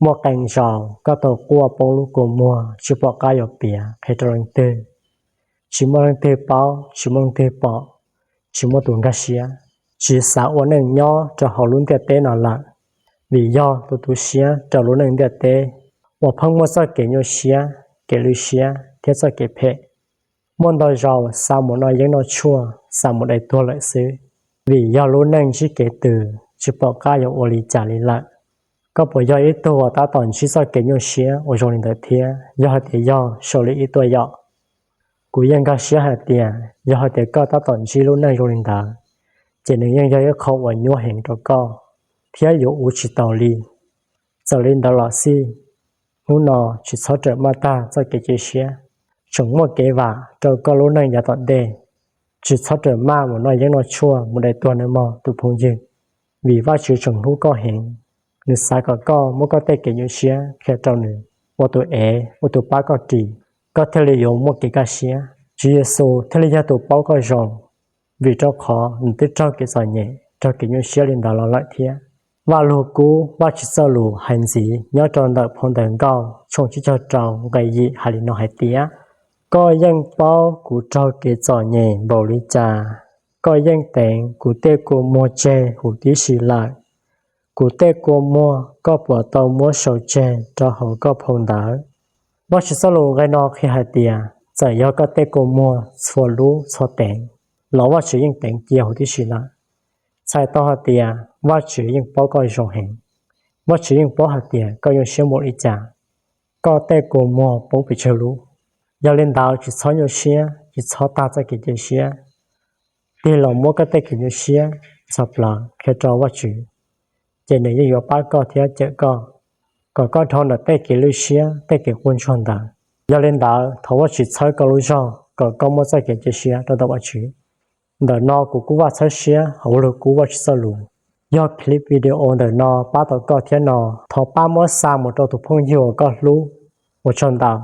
Muaj qee zaus koj tau quaj poob lub kua muag tsis pom qab yuav piav qhia rau leej twg. Tsis muaj leej twg paub, tsis muaj leej twg pom, tsis muaj tus nkag siab, tsis xav ua neej nyob rau hauv lub ntiaj teb no lawm, vim yog tus tu siab rau lub neej ntiaj teb uas pheej muaj txoj kev nyuaj siab, kev lwj siab thiab txoj kev phem. Muaj ntau zaus xav mus noj yeeb noj tshuaj, xav mus dai tuag lawm xwb, vim yog lub neej ntsib kev tws tsis pom qab yuav ua li cas li lawm. Koj puas yog ib tug uas tab tom ntsib txoj kev nyuaj siab uas zoo li ntawd thiab? Yog hais tias yog, sau li ib tuaj yom. Kuv yeej nkag siab hais tias yog hais tias koj tab tom ntsib lub neej zoo li ntawd, ces nws yeej yog ib qho uas nyuaj heev rau koj thiab yuav ua tsis taus li. Txawm li ntawd los xij, hnub no tsis txhob rawm maj tag txoj kev cia siab. Tseem muaj kev vam rau koj lub neej yav tom ntej. Tsis txhob rawm maj mus noj yeeb noj tshuaj mus dai tuag nawb mog tus phooj ywg, vim Vajtswv tseem hlub koj heev. Nws xav kom koj muab koj tej kev nyuaj siab qhia rau nws ua tus ev, ua tus pab koj ris, koj thiaj li yuav muaj kev kaj siab. Tswv Yexus thiaj li yog tus paub koj zoo, vim rau qhov nws twb raug kev txom nyem, raug kev nyuaj siab li ntawd los lawm thiab. Vajluskub Vajtswv txoj lus hais ntxiv nyob rau ntawm phau Ntawv Nkauj tshooj tsib caug rau nqe yim hais li no hais tias: Koj yeej paub kuv raug kev txom nyem npaum li cas. Koj yeej teev kuv tej kua muag tseg huv tib si lawm. Kuv tej kua muag koj puas tau muab sau tseg rau hauv koj phau ntawv? Vajtswv txoj lus nqe no qhia hais tias txawm yog koj tej kua muag txhua lub txhob teev, los Vajtswv yeej teev cia huv tib si lawm. Txhais tau hais tias Vajtswv yeej paub koj zoo heev. Vajtswv yeej paub hais tias koj nyuaj siab npaum li cas, koj tej kua muag poob pes tsawg lub. Yog li ntawd tsis txhob nyuaj siab, tsis txhob tag txoj kev cia siab. Tig los muab koj tej kev nyuaj siab txhos plaws qhia rau Vajtswv, ces nws yeej yuav pab koj thiab cawm koj, kom koj dhau ntawm tej kev lwj siab, tej kev quaj ntsuag ntawd. Yog li ntawd thov Vajtswv txhawb koj lub zog kom koj muaj txoj kev cia siab rau ntawm Vajtswv. Ntawm no kuv Kuj Vaj txhawb siab hauv Vajluskub Vajtswv txoj lus. Yog clip video ntawm no pab tau koj thiab no, thov pab muab xa mus rau tus phooj ywg uas koj hlub. Ua tsaug ntau.